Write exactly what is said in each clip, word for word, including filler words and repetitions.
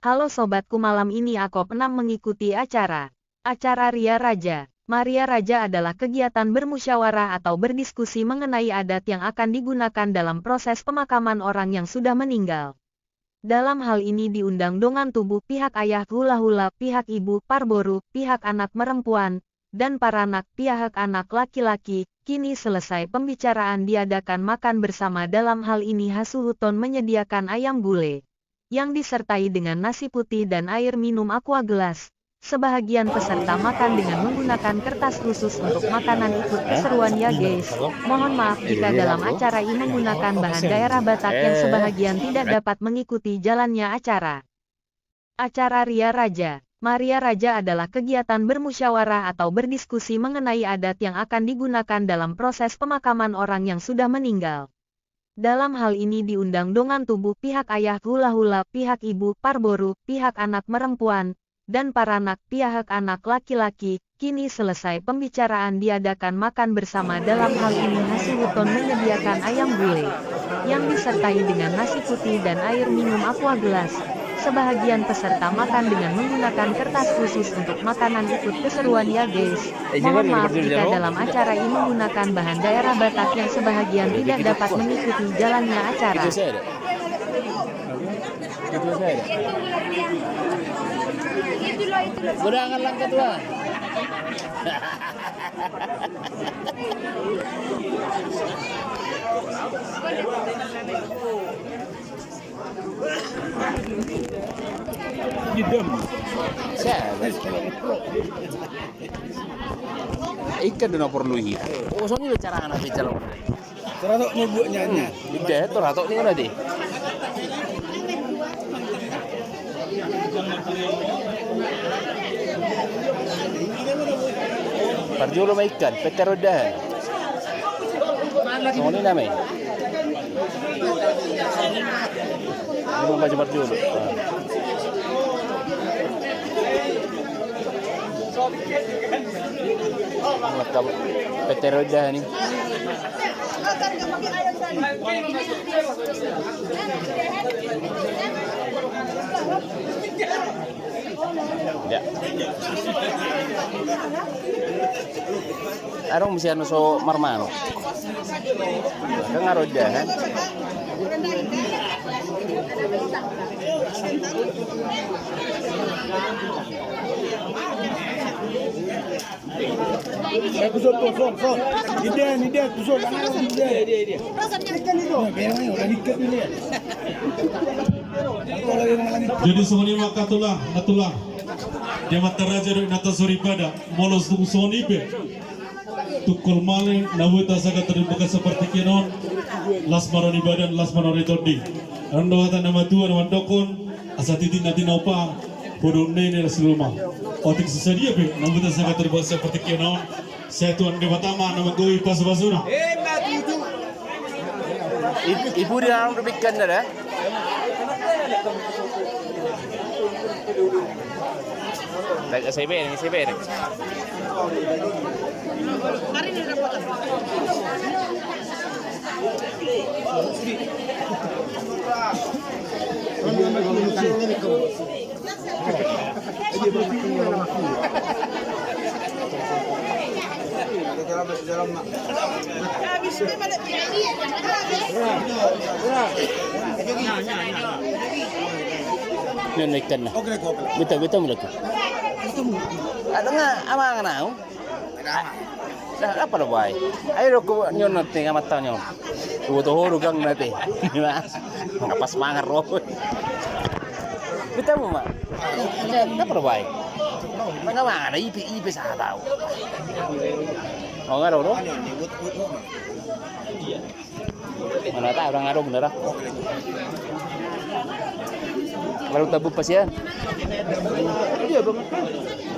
Halo sobatku, malam ini Akop enam mengikuti acara. Acara Ria Raja. Maria Raja adalah kegiatan bermusyawarah atau berdiskusi mengenai adat yang akan digunakan dalam proses pemakaman orang yang sudah meninggal. Dalam hal ini diundang dongan tubuh pihak ayah, hula-hula pihak ibu, parboru pihak anak merempuan, dan paranak pihak anak laki-laki. Kini selesai pembicaraan, diadakan makan bersama, dalam hal ini hasuhuton menyediakan ayam gulai yang disertai dengan nasi putih dan air minum aqua gelas. Sebahagian peserta makan dengan menggunakan kertas khusus untuk makanan, ikut keseruan ya guys. Mohon maaf jika dalam acara ini menggunakan bahan daerah Batak yang sebahagian tidak dapat mengikuti jalannya acara. Acara Ria Raja. Maria Raja adalah kegiatan bermusyawarah atau berdiskusi mengenai adat yang akan digunakan dalam proses pemakaman orang yang sudah meninggal. Dalam hal ini diundang dongan tubuh pihak ayah, hula-hula pihak ibu, parboru pihak anak merempuan, dan paranak pihak anak laki-laki. Kini selesai pembicaraan, diadakan makan bersama, dalam hal ini hasuhuton menyediakan ayam gulai yang disertai dengan nasi putih dan air minum aqua gelas. Sebahagian peserta makan dengan menggunakan kertas khusus untuk makanan, ikut keseruan ya guys. Mohon maaf jika dalam acara ini menggunakan bahan daerah Batak yang sebahagian tidak dapat mengikuti jalannya acara. Udah, nggak langka tua. Idem. Siapa? Ikan dona porlu hita. Oh, songon i do carana pe calon. Turatok ni buat nyanyi. Ida, turatok ni nanti. Parjolo ma ikan, petter udahan. Songon i nama i. Ini mau baca parjolo. Lengkap. Petter udahan ni. Ya. Adong muse anu so marmanuk. Kan nggak ada udahan. Eh, tuson, tuson, tuson. Ide, ide, tuson. Ide, ide, ide. Nah, biar main, udah diikat ini ya. Jadi songon i ma angka tulang, na tulang. Di amanta raja dohot inanta soripada, molo tung songon i pe. Tungkol ma na boi tasagat di bagasan partingkian on, las ma roha ni badan, las ma roha ni tondi. Adong do hata ni na matua na mandokkon, asa titi na tinampa, podohon ni na siluma. Otik so sadia pe na boi tasagat di bagasan partingkian on, sai Tuhan Debata ma na manggohi pasupasuna. Ibu di dalam rubikan dah. Saya bereng, saya bereng. Nen ikan na. Beta, beta mulai. Ada nggak amang nau? Nah, apa do bae? Ai do ho nion na tengah mata nion. Tuo toho do gang na te. Ngapas mangar ro. Beta mu ma. Apa do bae? Manga mana ipe ipe sa tau. Oh, nggak do do. Mana tahu orang adong dah. Baru tabuk pasian. Iya, Bang.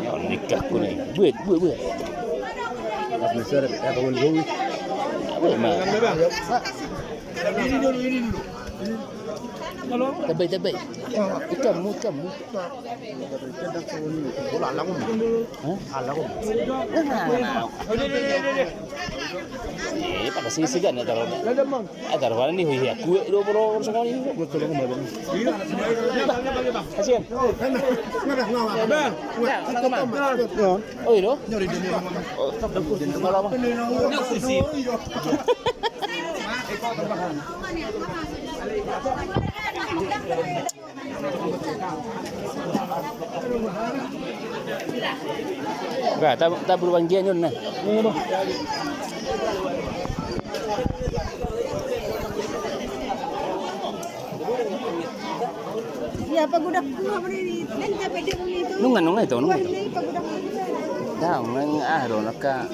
Ya, nikah ku nih. Buat, buat, buat. Mas Mister, ya, kawan gue. Buat, Mas. Ini dulu, ini dulu. Tabai, tabai. Ikan mu, ikan mu. Hah? Nah, nah. Eh, pada sisi kan ya taruh. Eh, taruh mana nih? Iya, kue dua puluh orang semua ini. Kasihan. Oh, iya, loh. Oh, malah apa? Ba, ta, ta berubah gian yon na. Iya, apa guna guna apa ini? Nunga, nunga itu, nunga itu. Dah, nunga, ah, do, naka.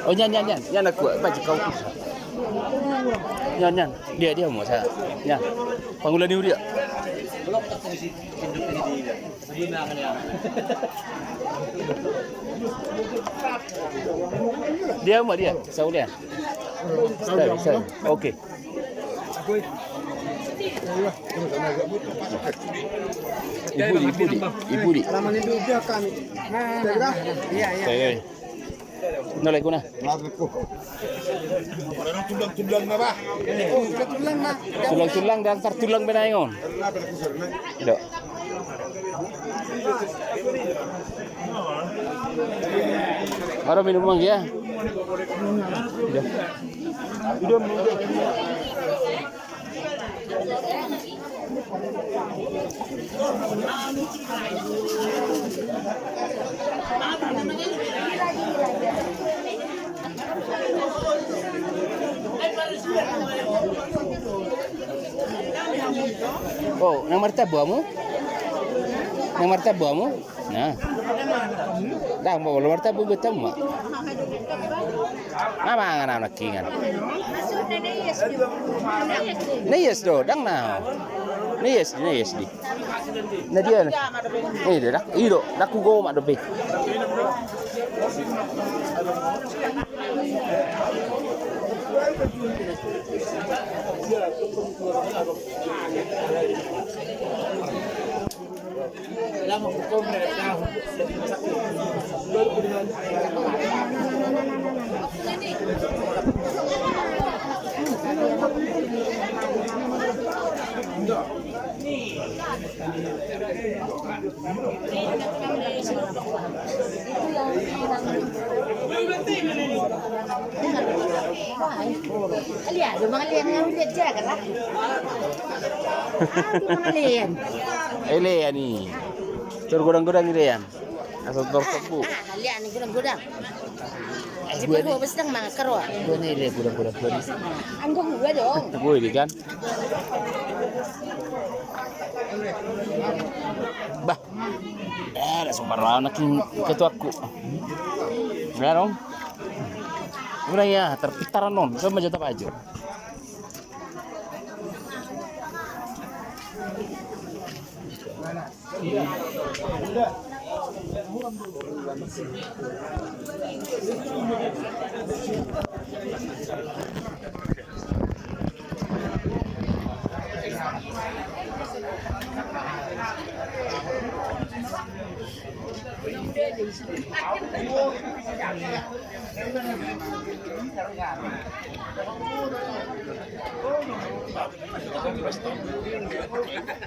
Oh, nian, nian, nian. Nian, aku baca kau. Nian, nian. Dia, dia mau saya. Nian. Pangula ni dia. Dia mau dia. Saulian. Sorry, sorry. Oke. Ipudi, ipudi, ipudi. Iya, iya. Nolai kuna. Tulang-tulang na, bah. Tulang-tulang dan tartulang benaingon. Tidak. Ada minum mang ya. Udah. Udah, udah. Oh, nang martabu hamu? Nang martabu hamu? Nah. Dah, mau lu martabu, gue tahu, Mak. Nama nggak anak kingan? Na ias do, dang na. Na ias, na ias di. Na dia na. Ini dia, dak, ido, dak ku go mak dope. Elean i. Tor godang-godang elean. Asal tor tebu. Elean i godang-godang. Gue ni. Gue ni elean godang-godang gue ni. Anggo gue dong. Gue ini kan. Bah. Eh, ada sumpah lawan lagi ketuaku. Ya dong. Udah ya, terpitaran non. Sama jatah baju.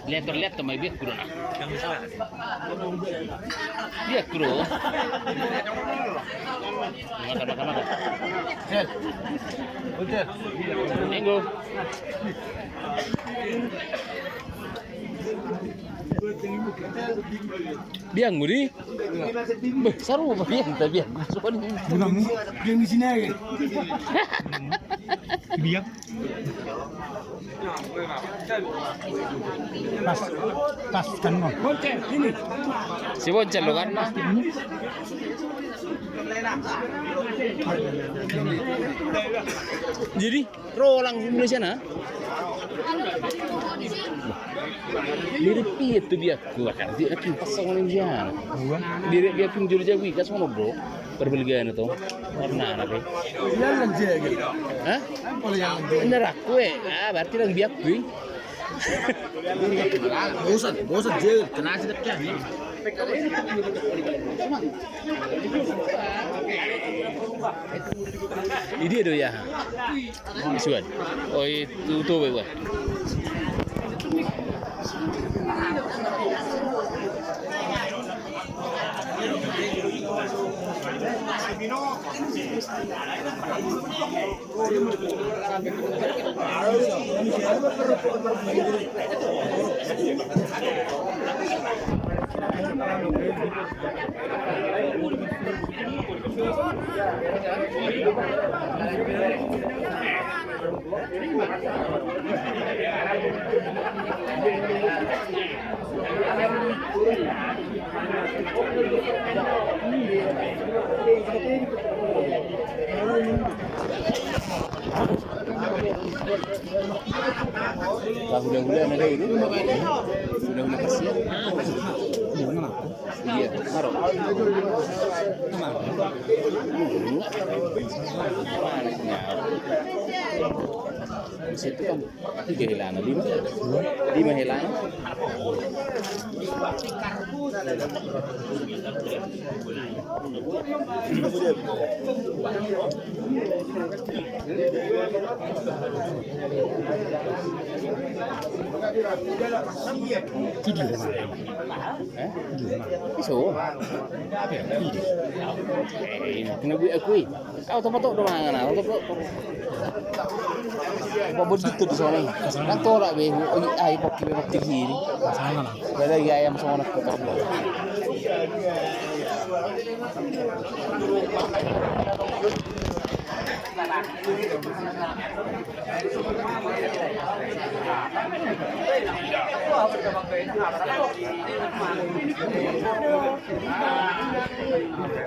Letter, letter, mai biak kuda na. Biak kuda. Makan, makan, makan. Minggu. Biang mudi. Beh, sarupa biang, ta biang. Biang, biang di sini aja. Biak. Pas, pas kan, no. Si Boncan lo kan. Jadi ro langsung di sana. Mirip pian tu biakku, bahkan dia lagi pasang orang di sana. Mirip biakku juru jawi, kas mana, bro? Perbelgian itu. Warna apa? Hah? Ini aku, eh. Ah, berarti lagi biakku, eh. Bosan, bosan, Jel. Kena aja deh. Ini dia do ya. Isuan. Oh, itu tuh, Bang. Hula-hula na dahulu. Hula-hula kasian. Iya, maro. Situ kan. Tiga helana, lima. Lima helana. Tiga helana. Eh? Tiga helana. Iso. Iya, tiga. Eh, ini kena gue akui. Au, topa tok do mangan, au, topa tok. Ba bodit tu di sana. Kan tolak be, oi, ai, pokki be, pokki hiri. Sana lah. Bada i ayam songon na, topa.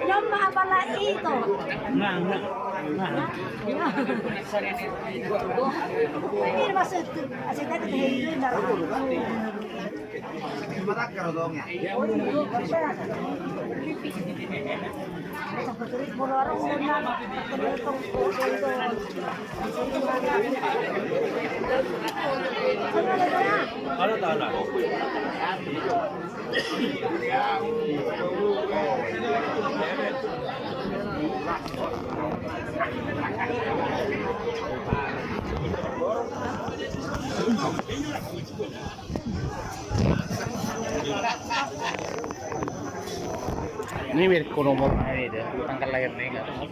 Nyom ma apala ito. Nah, nah, nah. Ini maksud, asli tadi. Ini biar kono mau ini deh, tanggal lahir nih, nggak tahu.